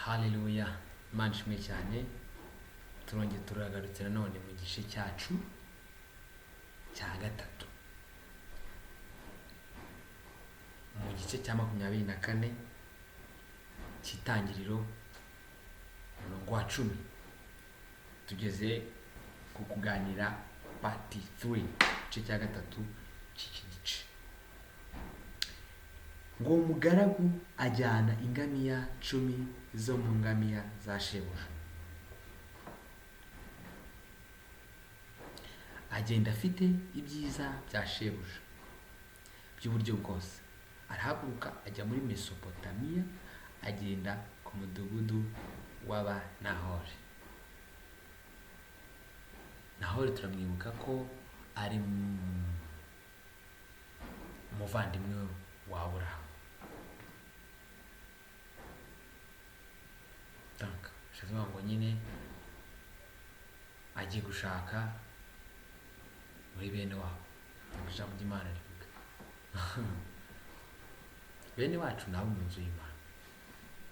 Haleluya, Imana ishimwe cyane. Turongeye turagarutse nanone mu gice cyacu cya gatatu, mu gice cya 24 cy'Itangiriro, umurongo wa 10. Tugeze ku kuganira part 3, igice cya gatatu cy'iki gice. Ngo uwo mugaragu ajyana ingamiya 10 zo mu ngamiya za shebuja, agenda afite ibyiza bya shebuja by'uburyo bwose. Arahaguruka ajya muri Mesopotamiya, agenda ku mudugudu w'aba Nahori. Nahori turamwibuka ko ari umuvandimwe wa Aburahamu. Donc, bishatse kuvuga ngo nyine agiye gushaka muri bene wabo, nkuko ijambo ry'Imana rivuga. Bene wacu nabo mu nzu y'Imana,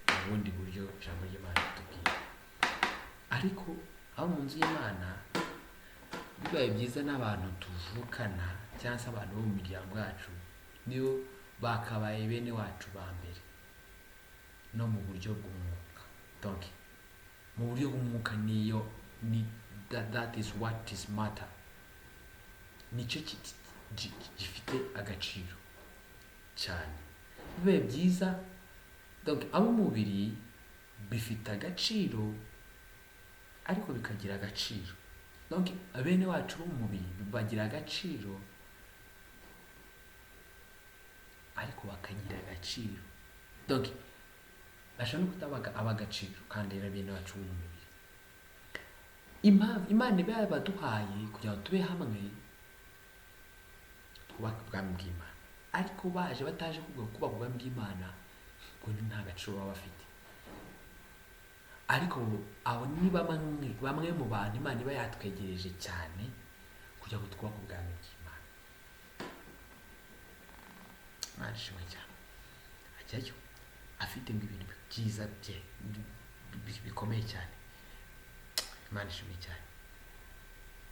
mu bundi buryo ijambo ry'Imana ritubwira. Ariko abo mu nzu y'Imana bibaye byiza n'abantu tuvukana cyangwa se abantu bo mu miryango yacu nibo bakabaye bene wacu ba mbere no mu buryo bw'umwuka. Donc mu buryo bw'umwuka niyo ni that is what is matter, nicyo gifite agaciro cyane. Bibaye byiza donc ab'umubiri bifite agaciro, ariko bikagira agaciro. Donc bene wacu bo mu mubiri bagira agaciro, ariko bakagira agaciro. Donc bashobora no kutaba ab'agaciro kandi rero bene wacu bo mu mubiri. Impamvu Imana iba yabaduhaye kugira ngo tube hamwe twubake ubwami bw'Imana, ariko baje bataje kubaka ubwami bw'Imana, ngo nta gaciro baba bafite. Ariko abo ni bamwe mu bantu Imana iba yatwegereje cyane kugira ngo twubake ubwami bw'Imana. Imana ishimwe cyane. Ajyayo afite ngo ibintu byiza bye bikomeye cyane. Imana ishimwe cyane.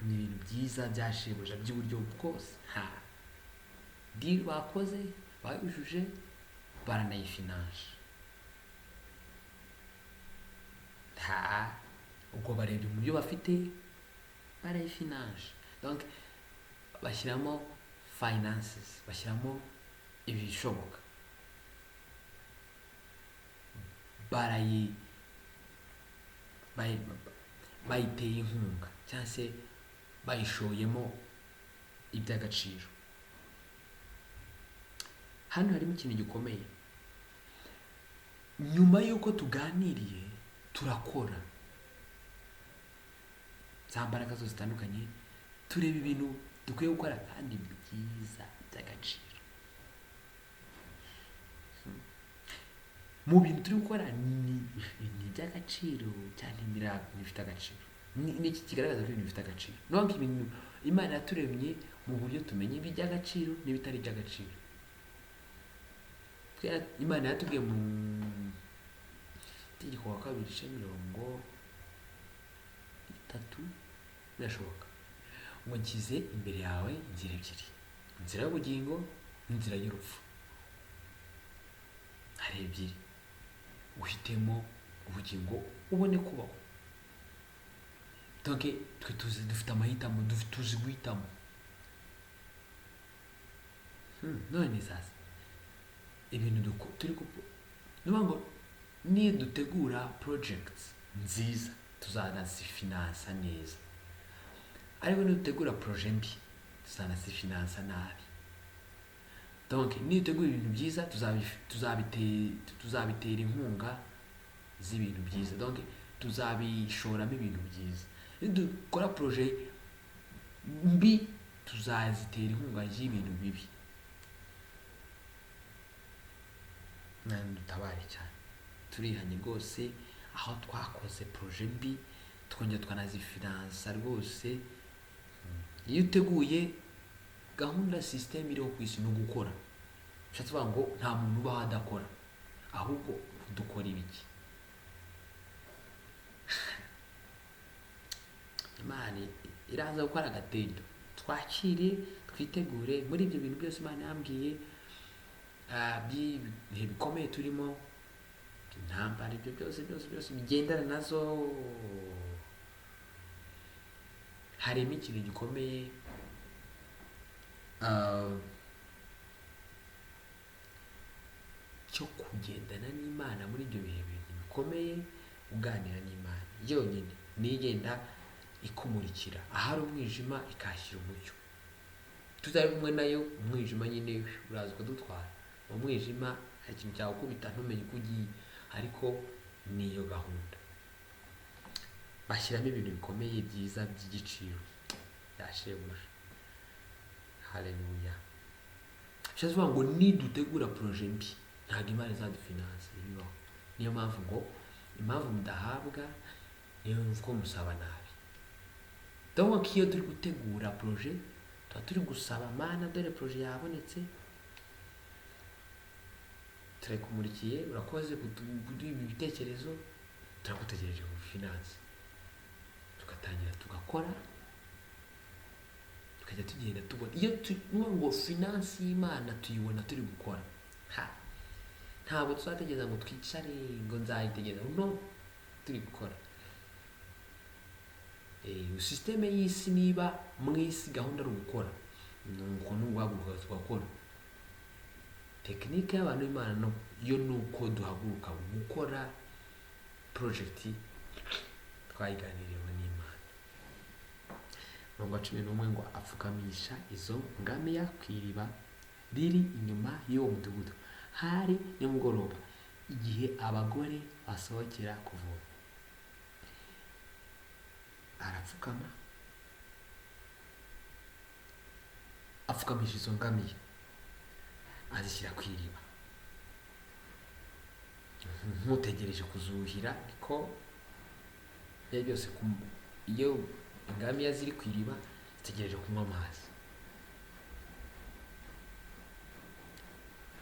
Ni ibintu byiza bya shebuja by'uburyo bwose. Ha deal bakoze bayujuje, baranayifinance. Ha ubwo barebye mu byo bafite barayifinance. Donc bashyiramo finances, bashyiramo ibishoboka, bayiteye inkunga cyangwa se bayishoyemo iby'agaciro. Hano harimo ikintu gikomeye. Nyuma y'uko tuganiriye turakora za mbaraga zose zitandukanye, tureba ibintu dukwiye gukora kandi byiza by'agaciro. Mu bintu turi gukora ni iby'agaciro cyane, bifite agaciro. Ni iki kigaragaza ko ibintu bifite agaciro? Ni ukuvuga ibintu Imana yaturemye mu buryo tumenya iby'agaciro n'ibitari iby'agaciro. Imana yatubwiye mu itegeko wa kabiri ice 30, birashoboka ngo nshyize imbere yawe inzira ebyiri, inzira y'ubugingo n'inzira y'urupfu. Hari ebyiri, uhitemo ubugingo ubone kubaho. Donc twe tuzi dufite amahitamo, tuzi guhitamo. None sasa ibintu turi ni ukuvuga ngo niyo dutegura projects nziza tuzanazifinansa neza, ariko niyo dutegura projet mbi tuzanazifinansa nabi. Donc niyo dutegura ibintu byiza tuzabitera inkunga z'ibintu byiza, donc tuzabishoramo ibintu byiza. Niyo dukora projet mbi tuzazitera inkunga y'ibintu bibi. Dutabare cyane, turihanye rwose aho twakoze projet mbi twongera twanazifinansa rwose. Iyo uteguye gahunda, system iriho ku isi ni ugukora. Bishatse kuvuga ngo nta muntu ubaho adakora, ahubwo dukora ibiki? Imana iraza gukora agatendo. Twakire, twitegure muri ibyo bintu byose Imana yambwiye, by'ibihe bikomeye turimo, intambara, ibyo byose byose byose bigendana nazo. Harimo ikintu gikomeye cyo kugendana n'Imana muri ibyo bihe bintu bikomeye, uganira n'Imana yonyine niyo igenda ikumurikira ahari umwijima ikahashyira umucyo. Tutari kumwe nayo umwijima nyine uraza ukadutwara. Umwijima hari ikintu cyagukubita ntumenye uko ugiye, ariko niyo gahunda. Bashyiramo ibintu bikomeye byiza by'igiciro byashebuja. Haleluya. Bishatse kuvuga ngo nidutegura projet mbi ntabwo Imana izadufinanse, ntibibaho. Niyo mpamvu ngo impamvu mudahabwa niyo mpamvu ko musaba nabi. Donc iyo turi gutegura projet tuba turi gusaba Mana, dore projet yabonetse, turakumurikiye, urakoze kuduha ibi bitekerezo, turagutegereje mu finance. Tugatangira tugakora, tukajya tugenda tubona iyo tuvuga ngo finance y'Imana tuyibona turi gukora. Ntabwo tuzategereza ngo twicare ngo nzayitegereza, no turi gukora. Système y'isi, niba mu isi gahunda ari ugukora, nuko n'uguhaguruka tugakora. Technique y'abantu b'Imana no yo ni uko duhaguruka gukora project twayiganiriyeho n'Imana. Umurongo wa 11 ngo apfukamisha izo ngamiya ku iriba riri inyuma y'uwo mudugudu. Hari nimugoroba igihe abagore basohokera kuvoma. Arapfukama, apfukamisha izo ngamiya azishyira ku iriba, nk'utegereje kuzuhira. Ariko ibyo byose iyo ingamiya ziri ku iriba zitegereje kunywa amazi.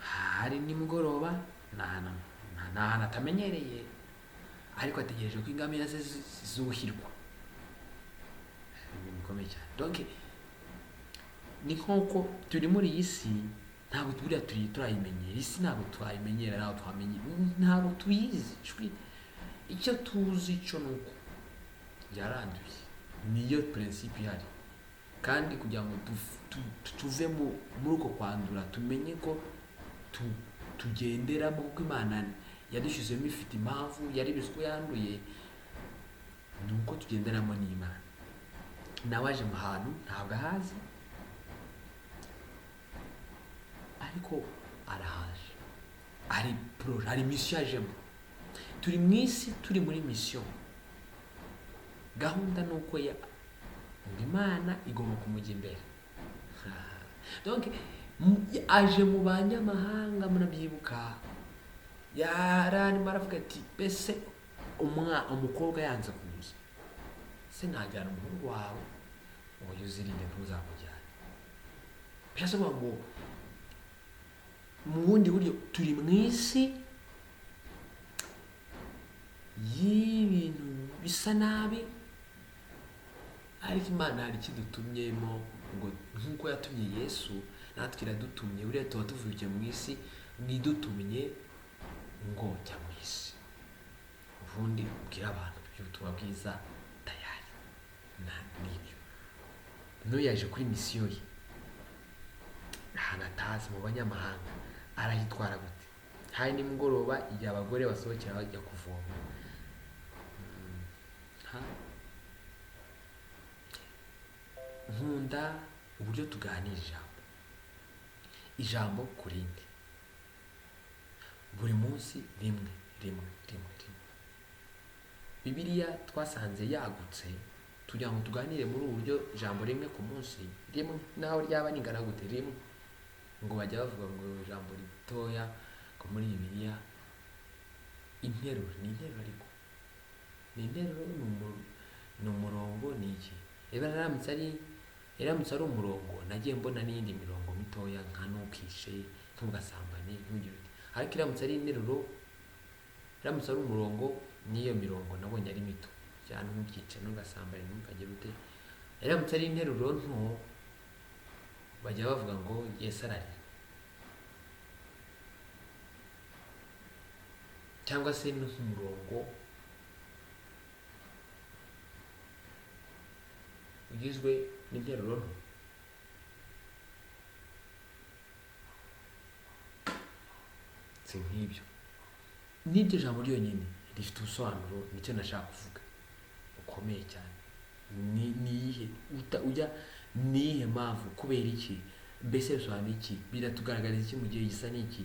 Hari nimugoroba, ni ahantu atamenyereye, ariko ategereje ko ingamiya ze zuhirwa. Ibintu bikomeye cyane. Donc ni nk'uko turi muri iyi si, ntabwo buriya turayimenyera isi, ntabwo twayimenyera, ntabwo twamenye, ntabwo tuyizi. Icyo tuzi cyo ni uko yaranduye, niyo principe ihari. Kandi kugira ngo tuve muri uko kwandura, tumenye ko tugenderamo, kuko Imana yadushyizemo ifite impamvu, yari ibizi ko yanduye, ni uko tugenderamo n'Imana. Nawe aje mu hantu ntabwo ahazi, ariko arahaje, hari projet, hari mission ajemo. Turi mu isi, turi muri mission. Gahunda ni uko ngo Imana igomba kumujya imbere. Donc aje mu banyamahanga, murabyibuka, yararimo aravuga ati mbese umukobwa yanze kuza, se najyana umuhungu wawe? Oya, uzirinde ntuzamujyane. Bishatse kuvuga ngo mu bundi buryo turi mu isi y'ibintu bisa nabi, ariko Imana hari ikidutumyemo, ngo nk'uko yatumye Yesu natwe iradutumye. Buriya tuba tuvukiye mu isi, mwidutumye ngo jya mu isi, ubundi ubwire abantu iby'ubutumwa bwiza, tayari n'ibyo. N'uyu yaje kuri mission ye ahantu atazi mu banyamahanga, arahitwara gute? Hari nimugoroba igihe abagore basohokera bajya kuvoma. Nkunda uburyo tuganira ijambo, ijambo ku rindi, buri munsi, rimwe rimwe rimwe rimwe. Bibiliya twasanze yagutse tugira ngo tuganire muri ubu buryo, ijambo rimwe ku munsi, rimwe, naho ryaba ringana gute, rimwe. Ngo bajya bavuga ngo ijambo ritoya ngo muri Bibiliya, interuro ni interuro, ariko ni interuro, ni umurongo, ni iki? Reba, iramutse ari umurongo, nagiye mbona n'iyindi mirongo mitoya nka ntukishe, ntugasambane, ntugire ute. Ariko iramutse ari interuro, iramutse ari umurongo, n'iyo mirongo nabonye ari mito. Ntukarya, ntukice, ntugasambane, ntukagire ute. Iramutse ari interuro nto, bajya bavuga ngo Yesu ararira, cyangwa se ni nk'umurongo ugizwe n'interuro nto. Si nk'ibyo, n'iryo jambo ryonyine rifite ubusobanuro, nicyo nashaka kuvuga, bukomeye cyane. Ni iyihe ujya, ni iyihe mpamvu, kubera iki, mbese bisobanuye iki, biratugaragariza iki mu gihe gisa n'iki,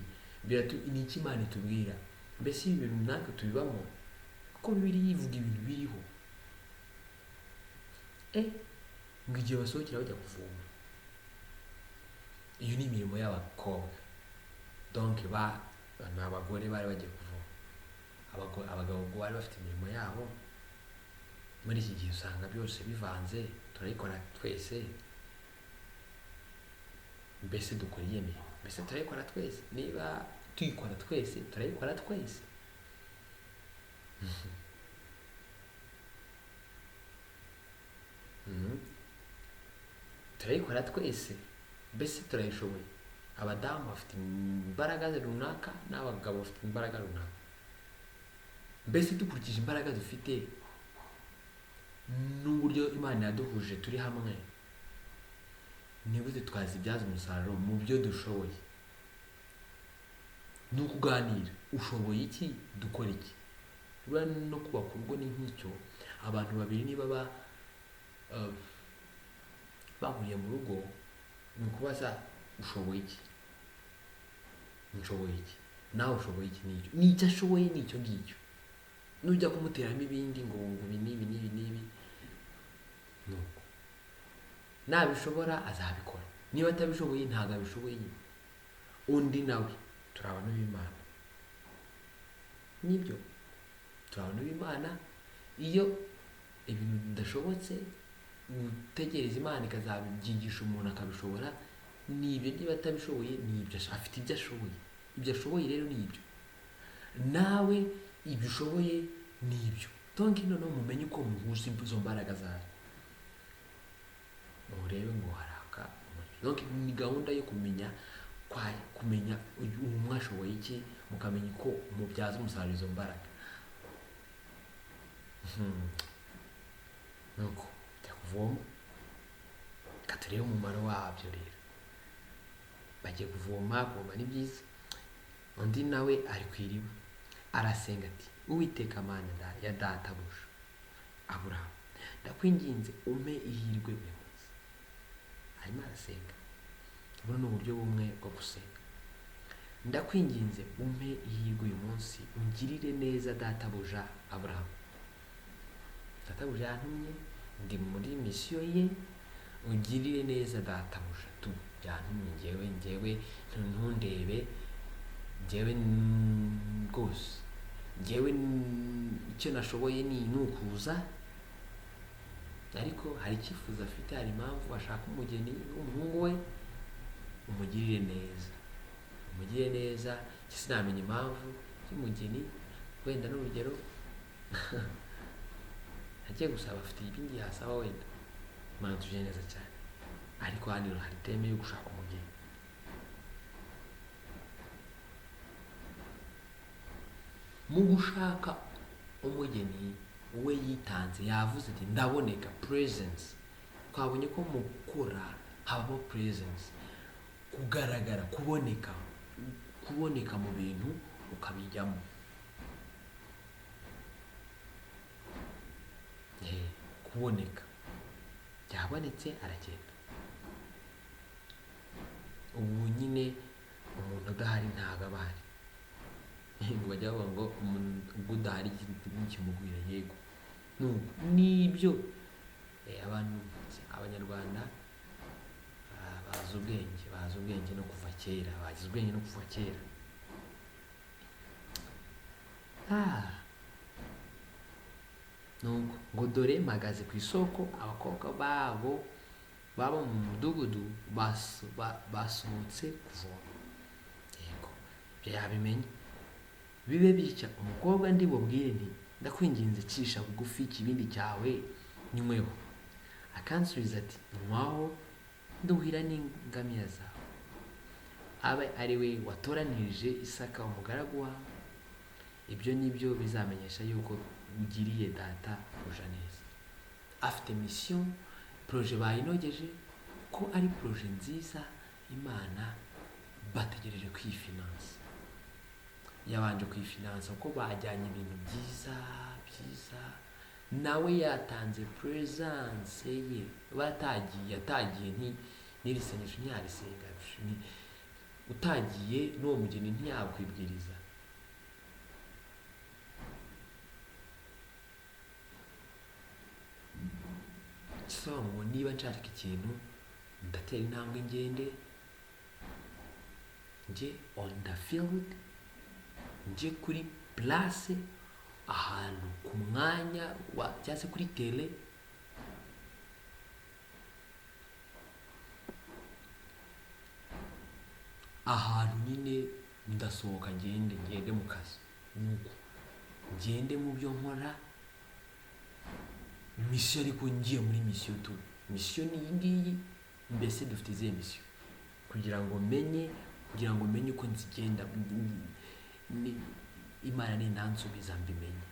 ni iki Imana itubwira, mbese ibi bintu natwe tubibamo, kuko Bibiliya ivuga ibintu biriho. Ngo igihe basohokera bajya kuvoma, iyo ni imirimo y'abakobwa, donc ni abagore bari bagiye kuvoma. Abagabo ubwo bari bafite imirimo yabo. Muri iki gihe usanga byose bivanze, turayikora twese, mbese dukora iyo mirimo, mbese turayikora twese, niba tuyikora twese turayikora twese. Turayikora twese, mbese turayishoboye. Abadamu bafite imbaraga runaka n'abagabo bafite imbaraga runaka, mbese dukurikije imbaraga dufite n'uburyo Imana yaduhuje turi hamwe, nibuze twazibyaza umusaruro mu byo dushoboye. Ni ukuganira, ushoboye iki, dukora iki. Buriya no kubaka urugo ni nk'icyo, abantu babiri niba bahuriye mu rugo, ni ukubaza ushoboye iki, nshoboye iki, nawe ushoboye iki, n'icyo n'icyo ashoboye n'icyo ngicyo. Nujya kumuteramo ibindi ngo ibi n'ibi n'ibi n'ibi, nuko nabishobora azabikora, niba atabishoboye ntabwo abishoboye nyine. Undi nawe, turi abantu b'Imana, nibyo, turi abantu b'Imana. Iyo ibintu bidashobotse, gutegereza Imana ikazabyigisha umuntu akabishobora, ni ibyo. Niba atabishoboye ni ibyo, afite ibyo ashoboye, ibyo ashoboye rero ni ibyo, nawe ibyo ushoboye ni ibyo. Donc noneho mumenye uko muhuza izo mbaraga zawe, urebe ngo haraka umuriro. Donc ni gahunda yo kumenya kwa, kumenya umwe ashoboye iki, mukamenya uko mubyaza umusaruro izo mbaraga. Nuko jya kuvoma, reka turebe umumaro wabyo rero. Bagiye kuvoma, kuvoma ni byiza. Undi nawe ari ku iriba arasenga ati Uwiteka Mana ya databuja Aburahamu, ndakwinginze umpe ihirwe uyu munsi. Arimo arasenga, buno ni uburyo bumwe bwo gusenga. Ndakwinginze umpe ihirwe uyu munsi, ungirire neza databuja Aburahamu. Databuja yantumye, ndi muri misiyo ye, ungirire neza databuja tu, yantumye njyewe, njyewe ntundebe, njyewe rwose, njyewe icyo nashoboye ni ukuza. Ariko hari icyifuzo afite, hari impamvu ashaka umugeni w'umuhungu we, umugirire neza, umugirire neza. Sinamenya impamvu y'umugeni, wenda n'urugero agiye gusaba, afite ibindi yasaba wenda. Imana tuje neza cyane, ariko hano hari teme yo gushaka umugeni. Mu gushaka umugeni we yitanze, yavuze ati ndaboneka, presence. Twabonye ko mu gukora habamo presence, kugaragara, kuboneka, kuboneka mu bintu ukabijyamo. Kuboneka, yabonetse aragenda. Ubu nyine umuntu udahari ntabwo aba ahari. Ngo bajya bavuga ngo umuntu ubwo udahari ntikimugwira. Yego, nibyo. Abantu abanyarwanda bazi ubwenge, bazi ubwenge no kuva kera, bazi ubwenge no kuva kera. Nuko ngo dore mpagaze ku isoko, abakobwa babo baba mu mudugudu basohotse kuvoma. Yego, ibyo yabimenye. Bibe bitya, umukobwa ndi bubwire nti Ndakwinginze, cisha bugufi ikibindi cyawe nyweho. Akansubiza ati: "Nywaho, nduhira n'ingamiya zawe," abe ari we watoranirije Isaka umugaragu wawe. Ibyo ni byo bizamenyesha yuko ugiriye data buja neza. Afite mission, projet bayinogeje ko ari projet nziza. Imana bategereje kwifinansa, yabanje kwifinansa kuko bajyanye ibintu byiza byiza, nawe yatanze presence ye. Batagiye, yatagiye n'iri sengesho ntiyarisenga. Utagiye n'uwo mugeni ntiyakwibwiriza. So ngo niba nshaka ikintu, ndatera intambwe, ngende njye on the field, njye kuri place, ahantu ku mwanya wa cyangwa se kuri terrain. Ahantu nyine ndasohoka, ngende mu kazi, nuko ngende mu byo nkora, mission. Ariko ngiye muri mission tu, mission ni iyi ngiyi. Mbese dufite izihe mission? Kugira ngo menye uko nzigenda, Imana ninansubiza mbimenye.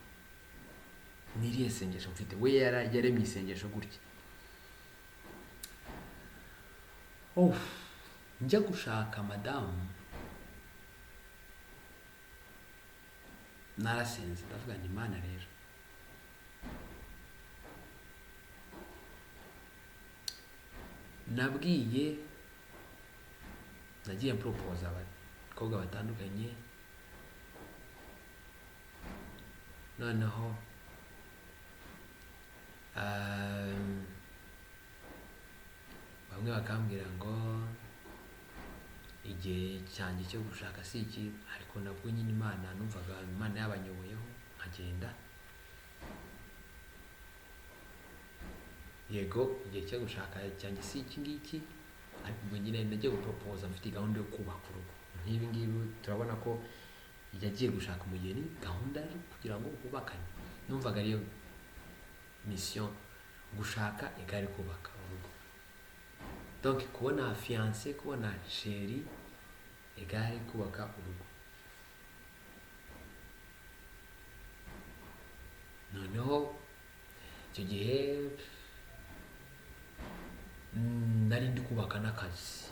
Ni irihe sengesho mfite? We yaremye isengesho gutya. Oh, njya gushaka madamu, narasenze, ndavuga nti: "Imana rero, nabwiye, nagiye mporopoza abakobwa batandukanye, noneho bamwe bakambwira ngo igihe cyanjye cyo gushaka si iki. Ariko nabwo nyine Imana, numvaga Imana yabanyoboyeho, nkagenda. Yego, igihe cyo gushaka cyanjye si iki ngiki, ariko ubwo nyine nagiye guporopoza mfite gahunda yo kubaka urugo nk'ibi ngibi. Turabona ko yagiye gushaka umugeni, gahunda ari kugira ngo bubakane. Numvaga ariyo mission, gushaka igare, kubaka urugo. Donc kubona fiancé, kubona chéri, igare, kubaka urugo. Noneho icyo gihe nari ndi kubaka n'akazi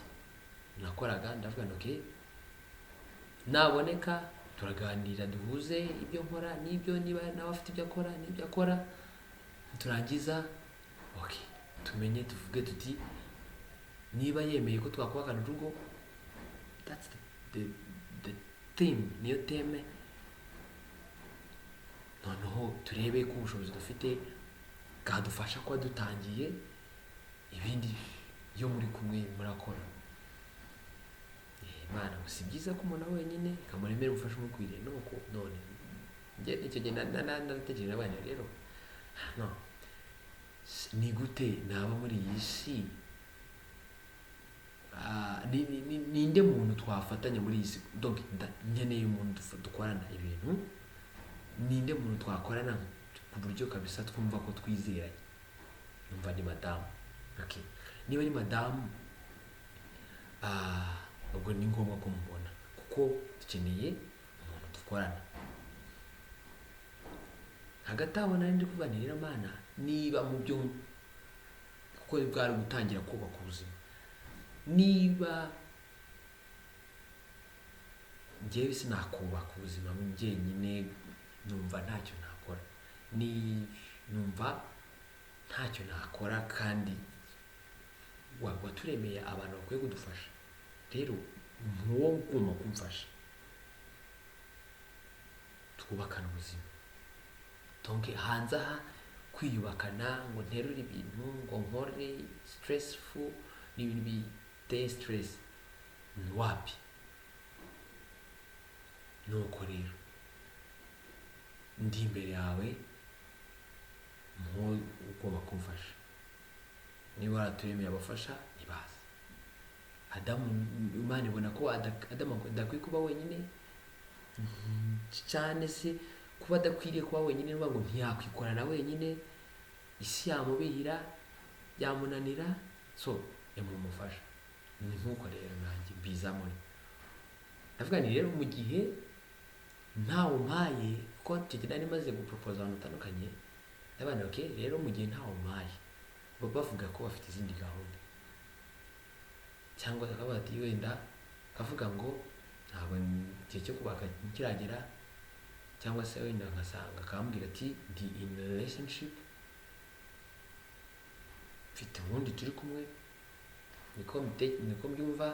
nakoraga. Ndavuga nti: "Okay, naboneka turaganira, duhuze ibyo nkora n'ibyo, niba nawe afite ibyo akora n'ibyo akora, turangiza, okay, tumenye, tuvuge tuti niba yemeye ko twakubakana urugo, that's the theme, niyo theme. Noneho turebe ko ubushobozi dufite bwadufasha kuba dutangiye ibindi. Iyo muri kumwe murakora." Imana ngo si byiza ko umuntu aba wenyine, ikamuremera umufasha umukwiriye. Nuko none njye icyo gihe naratekereje abana rero, no ni gute naba muri iyi si? Ninde muntu twafatanya muri iyi si? Donc nkeneye umuntu dukorana ibintu. Ninde muntu twakorana ku buryo kabisa twumva ko twizeranye? Numva ni madamu. Okay, niba ari madamu, ubwo ni ngombwa ko mubona, kuko dukeneye umuntu dukorana. Hagati aho nari ndi kuvuga nti: "Rero Mana, niba mu byo, kuko bwari gutangira kubaka ubuzima, niba njyewe sinakubaka ubuzima njyenyine, numva ntacyo nakora, ni numva ntacyo nakora, kandi waturemeye abantu bakwiye kudufasha. Rero ntuwo ugomba kumfasha twubakana ubuzima." Donc hanze aha kwiyubakana, ngo nterure ibintu, ngo nkore stressful, ni ibintu biteye stress, ni wapi. Nuko rero ndi imbere yawe, nko ugomba kumfasha. Niba waraturemeye abafasha, ntibaze Adamu. Imana ibona ko Adamu adakwiye kuba wenyine cyane se. Ku Kuba adakwiriye kuba wenyine, ni ngo ntiyakwikorana wenyine, isi yamubihira, yamunanira, so yamumufasha. Ni nk'uko rero nanjye mbizamo, ndavuga nti rero mu gihe ntawe umpaye, kuko icyo gihe nari maze guporopoza abantu batandukanye, ndavuga nti okay, rero mu gihe ntawe umpaye, bavuga ko bafite izindi gahunda, cyangwa bakavuga ati wenda kavuga ngo ntabwo igihe cyo kubaka kiragera, cyangwa se wenda ngasanga akambwira ati ndi in a relationship, mfite uwundi turi kumwe, niko mbyumva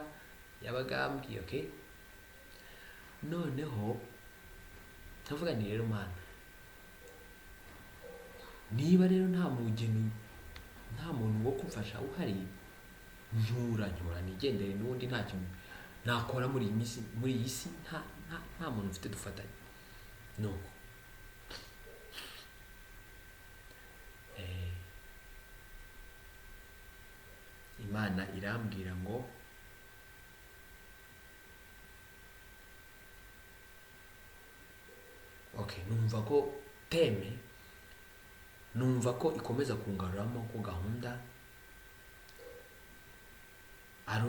yabaga ambwiye. Okay, noneho ndavuga nti rero Mana, niba rero nta mugeni, nta muntu wo kumfasha uhari, nyura nyura nigendere, n'ubundi nta kintu nakora muri iyi minsi, muri iyi si nta muntu mfite dufatanye. Nuko Imana irambwira ngo okay, numva ko teme, numva ko ikomeza kungaruramo ko gahunda ari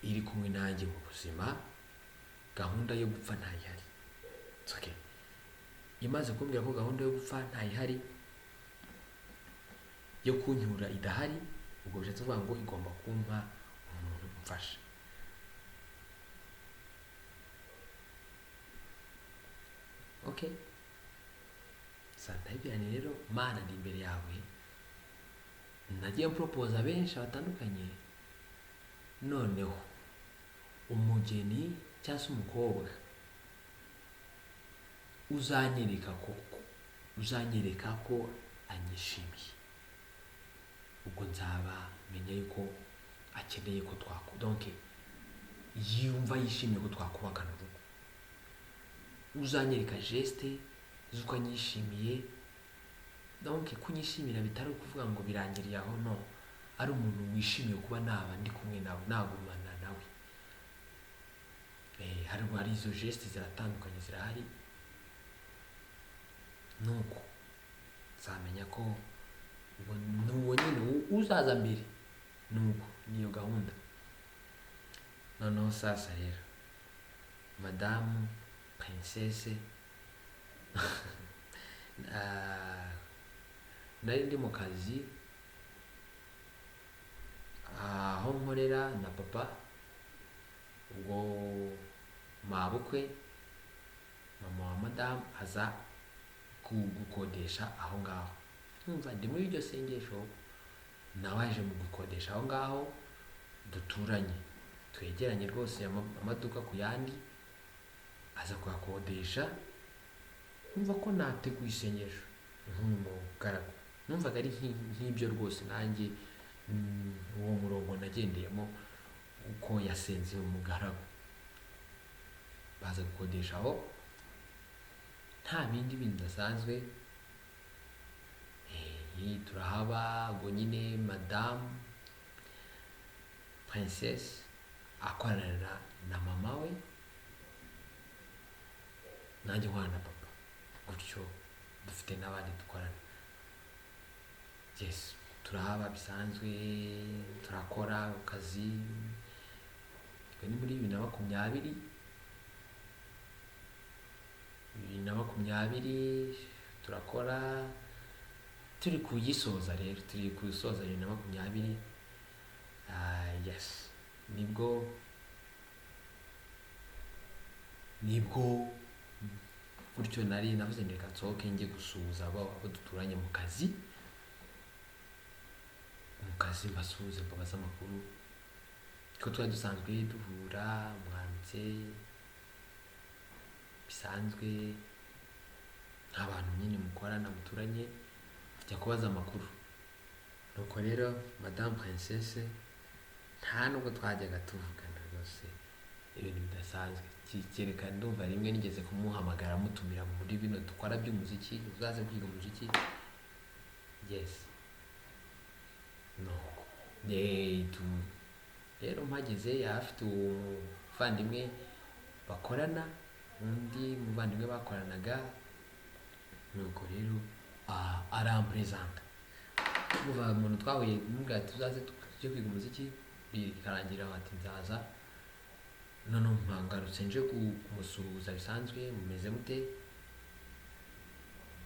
iri kumwe nanjye mu buzima, gahunda yo gupfa ntayihari. It's okay. Imaze kumbwira ko gahunda yo gupfa ntayihari, yo kunyura idahari, ubwo bishatse kuvuga ngo igomba kumpa umuntu umfasha. Okay, ndabibwirane rero, Mana ndi imbere yawe, nagiye mporopoza benshi batandukanye, noneho umugeni cyangwa se umukobwa uzanyereka ko anyishimiye, ubwo nzaba menya yuko akeneye ko donc yumva yishimiye ko twakubakana urugo, uzanyereka geste z'uko anyishimiye. Donc kunyishimira bitari ukuvuga ngo birangiriye aho, no, ari umuntu wishimiye kuba naba ndi kumwe nawe, nagumana nawe. Hari izo geste ziratandukanye zirahari, nuko nzamenya ko nuwo nyine uzaza mbere, nuko niyo gahunda. Noneho sasa rero madamu princesse, nari ndi mu kazi aho nkorera na papa, ubwo mabukwe mama wa madamu aza gukodesha aho ngaho. Numva ndi muri iryo sengesho, nawe aje mu gukodesha aho ngaho duturanye, twegeranye rwose, amaduka ku yandi, aza kuhakodesha. Numva ko nateguye isengesho nk'uyu mugaragu, numvaga ari nk'ibyo rwose, nanjye uwo murongo nagendeyemo uko yasenze umugaragu. Baza gukodesha aho, nta bindi bintu bidasanzwe, turahaba. Ubwo nyine madamu princesse akorana na mama we, nanjye nkorana na papa, gutyo dufite n'abandi dukorana. Yes, turahaba bisanzwe, turakora akazi. Ni muri 2020, 2020 turakora, turi kuyisoza rero, turi kuyisoza 2020. Yes, nibwo gutyo nari navuze reka nsohoke njye gusuhuza abo duturanye mu kazi, mbasuhuze, mbabaze amakuru, ko twari dusanzwe duhura, mwaramutse bisanzwe nk'abantu nyine mukorana muturanye, njya kubaza amakuru. Nuko rero madamu princesse nta nubwo twajyaga tuvugana rwose ibintu bidasanzwe, kereka ndumva rimwe nigeze kumuhamagara mutumira muri bino dukora by'umuziki, uzaze kwiga umuziki. Yes, no rero mpageze afite umuvandimwe bakorana, undi muvandimwe bakoranaga Nuko rero aramperezanta. Kuva umuntu twahuye mubwira ati tuzaze tujye kwiga umuziki, bikarangira ati nzaza. Noneho mpangarutse nje kumusuhuza bisanzwe, mumeze mute,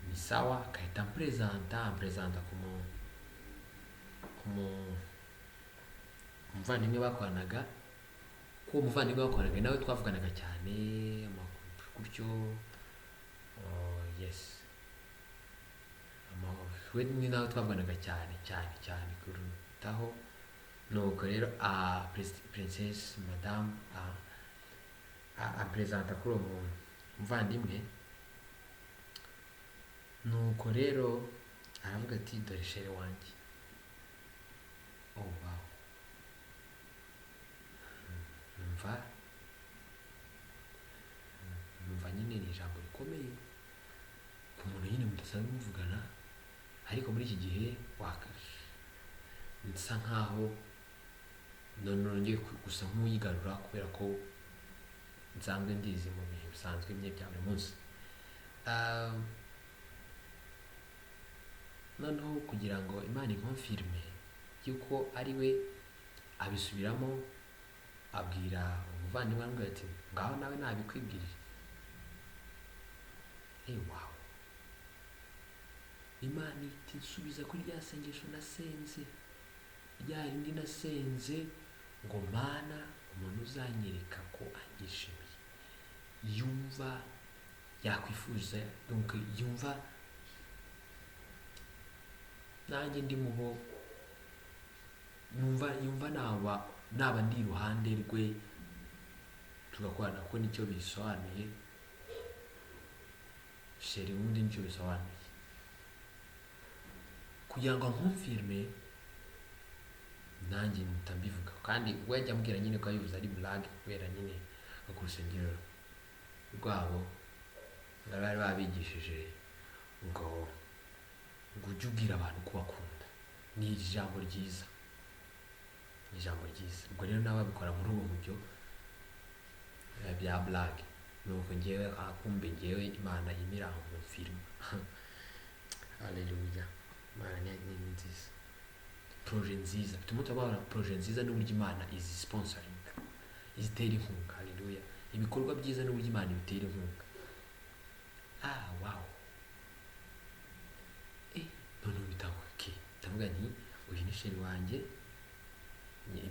ni sawa. Agahita amperezanta ku muvandimwe bakoranaga, ko uwo muvandimwe bakoranaga nawe twavuganaga cyane amakuru gutyo. Oh, yes. We ni nawe twavuganaga cyane cyane cyane kurutaho. Nuko rero princess madame amperezanta kuri uwo muvandimwe. Nuko rero aravuga ati: "Dore chéri wanjye." Oh wow, numva nyine ni ijambo rikomeye ku muntu nyine mudasanzwe muvugana, ariko muri iki gihe waka nsa nkaho none nongeye gusa nk'uyigarura, kubera ko nsanzwe ndizi mu bihe bisanzwe bye bya buri munsi. Noneho kugira ngo Imana inkonfirime yuko ari we, abisubiramo, abwira umuvandimwe, aramubwira ati: "Ngaho nawe nabikwibwirire." Hey, wow, Imana iti nsubiza kuri rya sengesho nasenze, rya rindi nasenze ngo: "Mana, umuntu uzanyereka ko anyishimiye, yumva yakwifuza, donc yumva nanjye ndi mu bo yumva naba ndi iruhande rwe tugakorana," kuko nicyo bisobanuye chéri, ubundi nicyo bisobanuye. Kugira ngo ankonfirme, nanjye mpita mbivuga, kandi we ajya ambwira nyine ko yabivuze ari blague, kubera nyine nko ku rusengero rwabo ngo bari babigishije ngo ujye ubwira abantu ko bakunda, ni ijambo ryiza, ni ijambo ryiza. Ubwo rero nawe abikora muri ubu buryo bya blague. Nuko ngewe akumbe ngewe Imana imira mu filime. Haleluya, Imana ni nziza. Projet nziza bituma tubona projet nziza n'uburyo Imana izi sponsoring, izitera inkunga. Haleluya, ibikorwa byiza n'uburyo Imana ibitera inkunga. Ah wow, noneho bitanga okay, ndavuga nti: "Uyu ni chéri wanjye."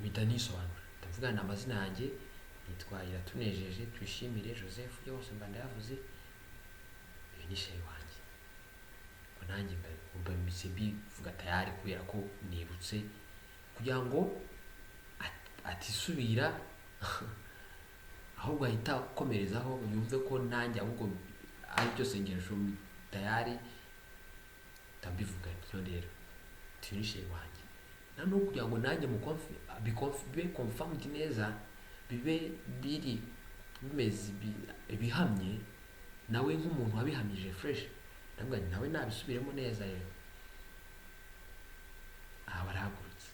Mpita nisobanura, ndavuga ni amazina yanjye, nitwa Iratunejeje Tuyishimire Joseph, byose mba ndayavuze. "Uyu ni chéri wanjye." Ngo nanjye mba mpise mbivuga tayari, kubera ko nibutse kugira ngo atisubira, ahubwo ahita akomerezaho, yumve ko nanjye ahubwo ari byo sengesho tayari. Ndabivuga ntyo rero, uyu ni chéri wanjye. Noneho kugira ngo nanjye bibe confirmed neza, bibe biri bimeze bihamye, nawe nk'umuntu wabihamije fresh, ndavuga nti nawe nabisubiremo neza. Rero aha barahagurutse,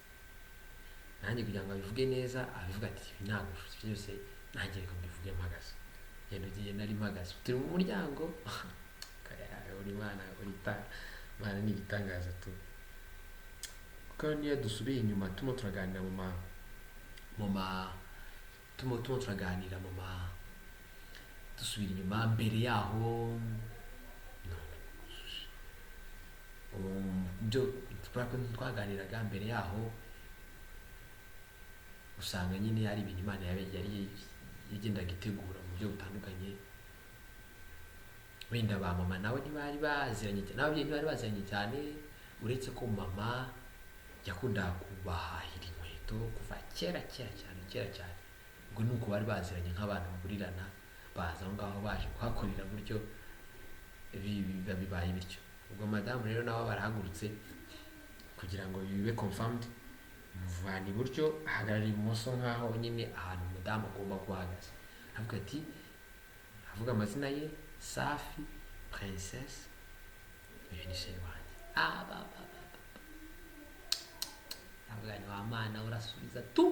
nanjye kugira ngo abivuge neza, abivuga ati: "Ibi ntabwo byose nanjye reka mbivuge mpagaze." Genda ugiye, nari mpagaze, turi mu muryango. Uri Imana, uri ta Imana ni igitangaza tu, kuko niyo dusubiye inyuma turimo turaganira mu ma turimo turaganira mu ma dusubira inyuma mbere yaho, no, byo twaganiraga mbere yaho, usanga nyine ari ibintu Imana yari yagendaga itegura mu buryo butandukanye. Wenda ba mama nawe ntibari baziranye cyane, n'ababyeyi ntibari baziranye cyane, uretse ko mama yakundaga kubahahira inkweto kuva kera kera cyane, kera cyane. Ubwo ni uko bari baziranye nk'abantu bagurirana, baza aho ngaho baje kuhakorera gutyo, biba bibaye bityo. Ubwo madamu rero nawe barahagurutse kugira ngo bibe confirmed, muvana iburyo ahagarara ibumoso, nk'aho nyine ahantu umudamu agomba kuba ahagaze. Avuga ati, avuga amazina ye: "Safi Princess, uyu ni chéri wanjye." Ah, ba, ba, ba, ba. Avuga ni wa Mana urasubiza tu,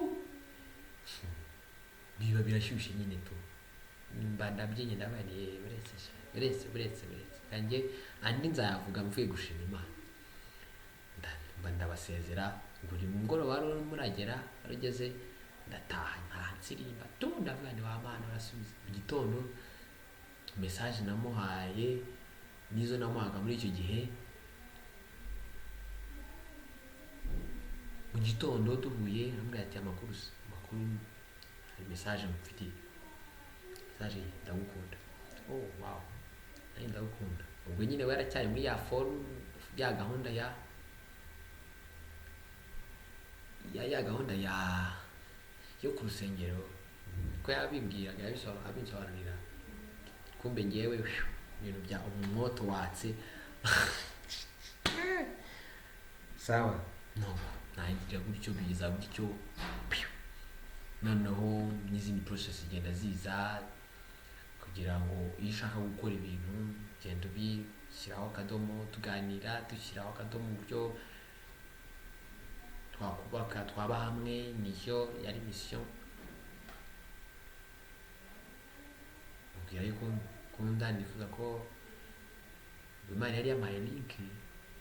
biba birashyushye nyine tu, mba ndabyinye, ndabaye ni uretse sha. Buretse, buretse, buretse kanjye, andi nzayavuga mvuye gushima Imana. Mba ndabasezera. Buri mugoroba wari urimo uragera, wari ugeze, ndataha, ntaha nsirimba tu. Ndavuga nti: "Wa Mana, urasubiza." Mu gitondo message namuhaye nizo namuhaga muri icyo gihe. Mu gitondo duhuye, aramubwira ati: "Amakuru se?" "Amakuru, hari message mufitiye." "Message?" "Ndagukunda." "Oh wow, nanjye ndagukunda." Ubwo nyine we aracyari muri ya form, ya gahunda ya gahunda yo ku rusengero, ko yabimbwiraga, abinsobanurira. Kumbe ngewe, phew, ibintu bya umwoto watse. Sawa, nuko nangira gutyo, biza gutyo, phew. Noneho n'izindi process zigenda ziza, kugira ngo iyo ushaka gukora ibintu ugenda ubishyiraho akadomo. Tuganira, dushyiraho akadomo uburyo twakubaka, twaba hamwe, niyo yari mission. Mubwira yuko nkunda, nifuza ko Imana yari yampaye link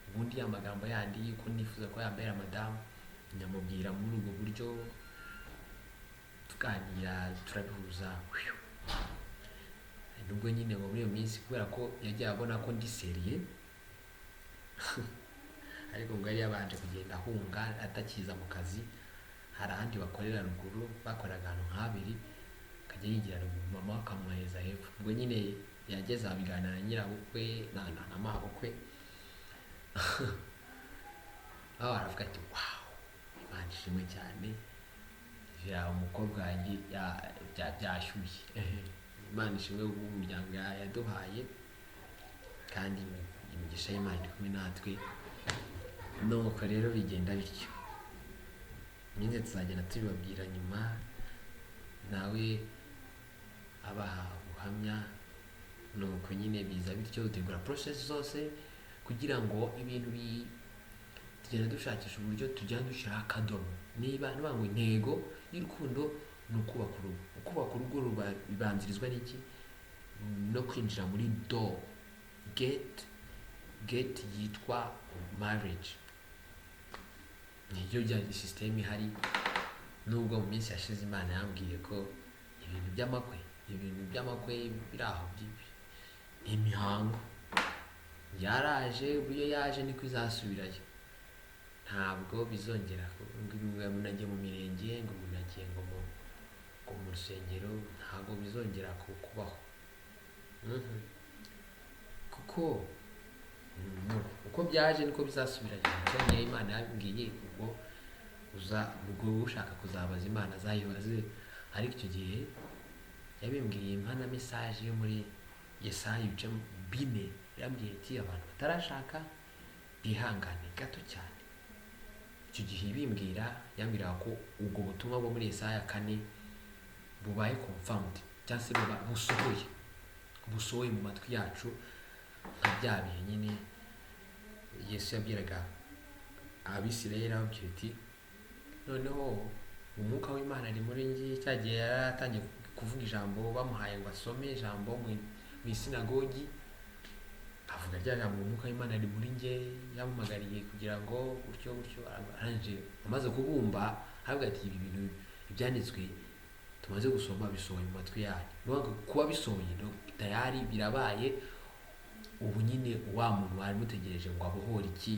ubundi ya magambo yandi yuko nifuza ko yambera madamu. Nyamubwira muri ubwo buryo, tuganira, turabihuza. Whew. Nubwo nyine ngo muri iyo minsi, kubera ko yagiye abona ko ndi sérieux, ariko ngo yari yabanje kugenda ahunga, atakiza mu kazi. Hari ahandi bakorera ruguru, bakoraga ahantu nk'abiri, akajya yigira ruguru, mama we akamwohereza hepfo. Ubwo nyine yageze aho abiganira na nyirabukwe na mabukwe, aho aravuga ati: "Wow, Imana ishimwe cyane, ya umukobwa wanjye byashyushye." Imana ishimwe umuryango yaduhaye, kandi imigisha y'Imana iri kumwe natwe. Nuko rero bigenda bityo nyine, tuzagenda tubibabwira nyuma, nawe abaha ubuhamya. Nuko nyine biza bityo, dutegura process zose kugira ngo ibintu tugenda dushakisha uburyo tujya dushyiraho akadomo. Niba niba ngo intego y'urukundo ni ukubaka urugo, ukubaka urugo bibanzirizwa n'iki? No kwinjira muri door, gate yitwa marriage. Niryo bya system ihari. Nubwo mu minsi yashize Imana yambwiye ko ibintu by'amakwe biri aho, ni imihango yaraje, uburyo yaje niko izasubirayo, ntabwo bizongera ngo umuntu agiye mu mirenge, ngo umuntu agiye ngo mu rusengero, ntabwo bizongera kubaho. Kuko uko byaje niko bizasubirayo. Nicyo niyo Imana yabwiye. Ubwo uza, ubwo ushaka kuzabaza Imana azayibaze, ariko icyo gihe yabimbwiye impa na message yo muri Yesaya ibice 4. Yambwiye ati: "Abantu batarashaka bihangane gato cyane." Icyo gihe ibimbwira, yambwiraga ko ubwo butumwa bwo muri Yesaya 4 bubaye confirmed, cyangwa se buba busohoye mu matwi yacu, nka bya bihe nyine Yesu yabwiraga Abisirayeli, ababwira ati: "Noneho umwuka w'Imana ari muri njye." Cya gihe yari atangiye kuvuga ijambo, bamuhaye ngo asome ijambo mu isinagogi, avuga rya jambo: "Umwuka w'Imana ari muri njye, yampamagariye kugira ngo gutyo gutyo." Arangije, amaze kubumba, aravuga ati: "Ibi bintu ibyanditswe tumaze gusoma bisohoye mu matwi yanyu." Ni ukuvuga ngo kuba bisohoye, no tayari birabaye. Ubu nyine wa muntu wari mutegereje ngo abohore iki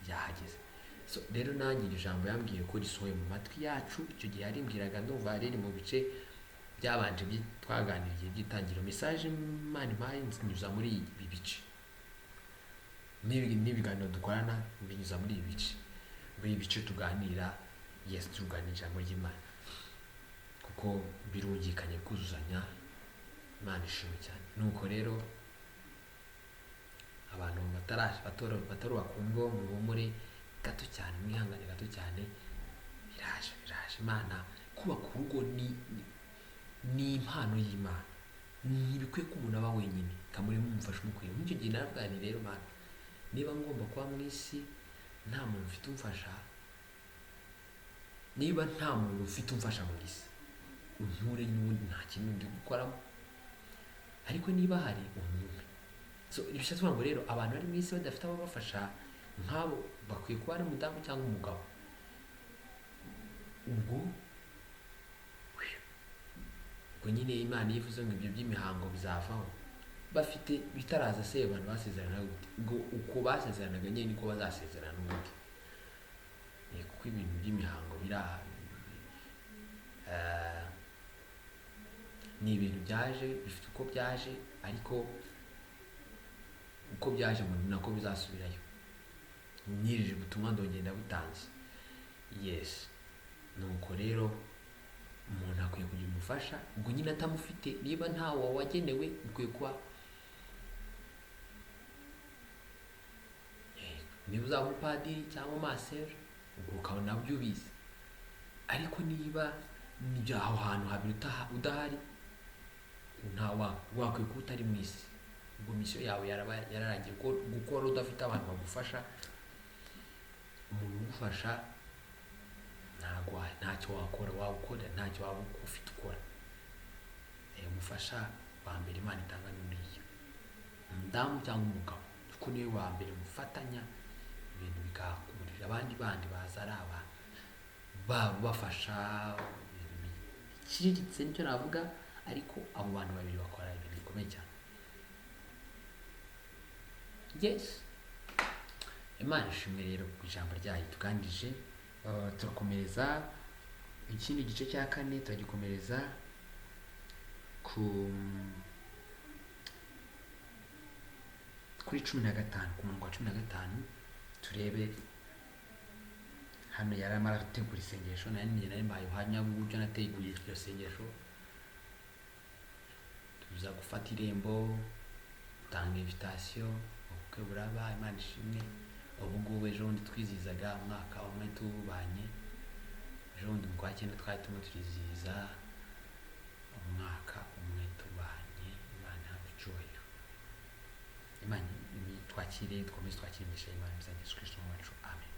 yahageze. So rero nanjye iryo jambo yambwiye ko risohoye mu matwi yacu, icyo gihe yarimbwiraga ndumva riri mu bice byabanje twaganiriye by'itangiriro. Message Imana impaye nzinyuza muri ibi bice, n'ibiganiro dukorana binyuza muri ibi bice tuganira. Yes, tuganira ijambo ry'Imana kuko birungikanye, kuzuzanya. Imana ishimwe cyane. Nuko rero abantu batarubaka ngo muhumure gato cyane, mwihangane gato cyane, biraje, biraje. Imana, kubaka urugo ni impano y'Imana. Ntibikwiye ko umuntu aba wenyine, kamurimo umufasha umukwiye. Muri icyo gihe naravuga nti: "Rero Mana, niba ngomba kuba mu isi nta muntu ufite umfasha, niba nta muntu ufite umfasha mu isi, unkure n'ubundi nta kintu ndi gukoramo, ariko niba hari umumpe." So bishatse kuvuga ngo rero abantu bari mu isi badafite ababafasha nk'abo bakwiye kuba ari umudamu cyangwa umugabo. Ubwo nyine Imana iyo ivuze ngo ibyo by'imihango bizavaho, bafite bitaraza se, abantu basezeranaga gute? Ubwo uko basezeranaga nyine niko bazasezerana n'ubundi. Kuko ibintu by'imihango biri aha, ni ibintu byaje bifite uko byaje, ariko uko byaje ngo ni nako bizasubirayo. Nyirije ubutumwa ndongera ndabutanze. Yes, nuko rero umuntu akwiye kugira umufasha. Ubwo nyine atamufite, niba ntawo wagenewe, ukwiye kuba, niba uzaba umupadiri cyangwa umaseri, ubwo ukaba nabyo ubizi. Ariko niba nibyo aho hantu habiri udahari, nta wakwiye kuba utari mu isi. Ubwo misiyo yawe yararangiye. Kuko gukora udafite abantu bagufasha, umuntu ugufasha, ntabwo ntacyo wakora, wawukora ntacyo waba ufite ukora. Umufasha wa mbere Imana itanga ni uriya, umudamu cyangwa umugabo, kuko niwe wa mbere mufatanya ibintu bikahakurira. Abandi bandi baza ari aba bafasha ibintu biciriritse, nicyo navuga. Ariko abo bantu babiri bakora ibintu bikomeye cyane. Yes, Imana ishimwe rero ku ijambo ryayo tuganirije. Turakomereza ikindi gice cya kane, turagikomereza kuri 15, ku murongo wa 15. Turebe hano yari arimo arategura isengesho. Nari njye nari mbaye ubuhamya bw'uburyo nateguye iryo sengesho. Tuza gufata irembo, dutanga invitation, ubukwe buraba. Imana ishimwe. Ubu ngubu ejo bundi twizihizaga umwaka umwe tubanye. Ejo bundi mu kwa cyenda twari turimo turizihiza umwaka umwe tubanye. Imana ihabwe icyubahiro. Imana twakire, dukomeze twakire imigisha y'Imana. Mu izina rya Yesu Kristo wacu, amen.